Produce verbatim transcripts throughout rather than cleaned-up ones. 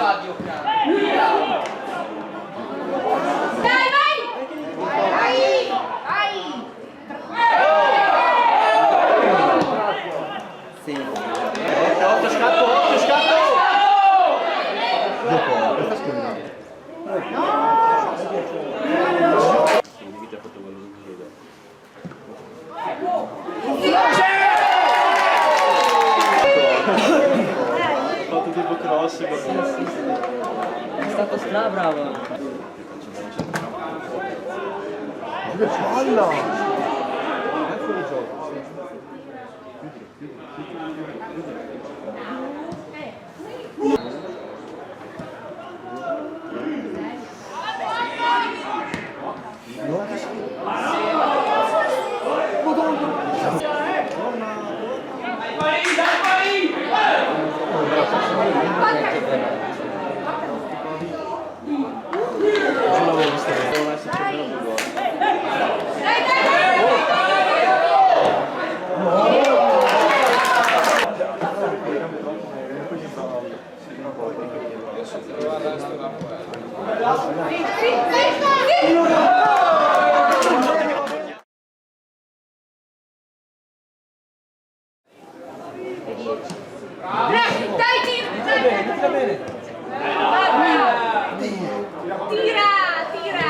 Dai, vai! Vai! Vai! Sì. Occhio, occhio, scatto, occhio, scatto! Dopo, questa scherma. Fatto tipo cross, ma è stato stra bravo. Palla! Dai, tira, tira, tira. Tira, tira.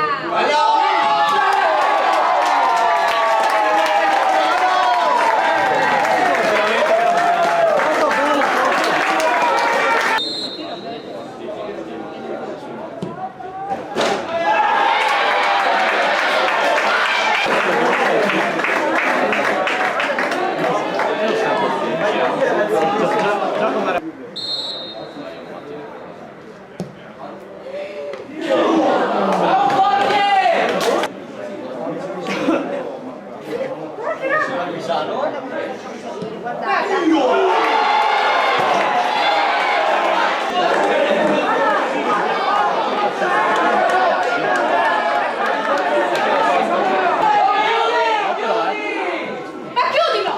Ma chiudilo!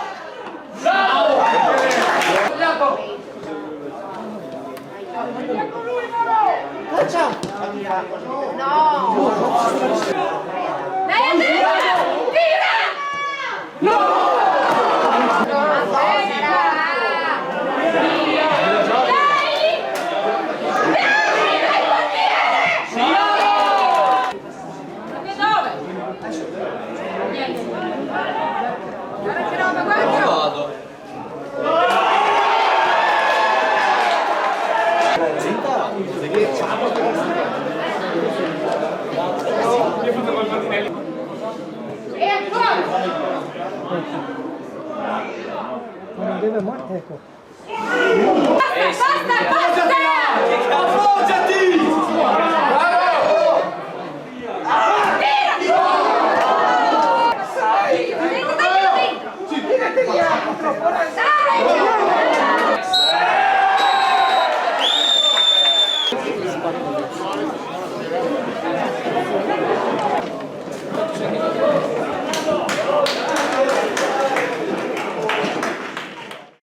Ma no deve mor-, eco. Basta, basta, basta! Appoggiati! Bravo! Tira! Dai, dai, dai, dai! Dai!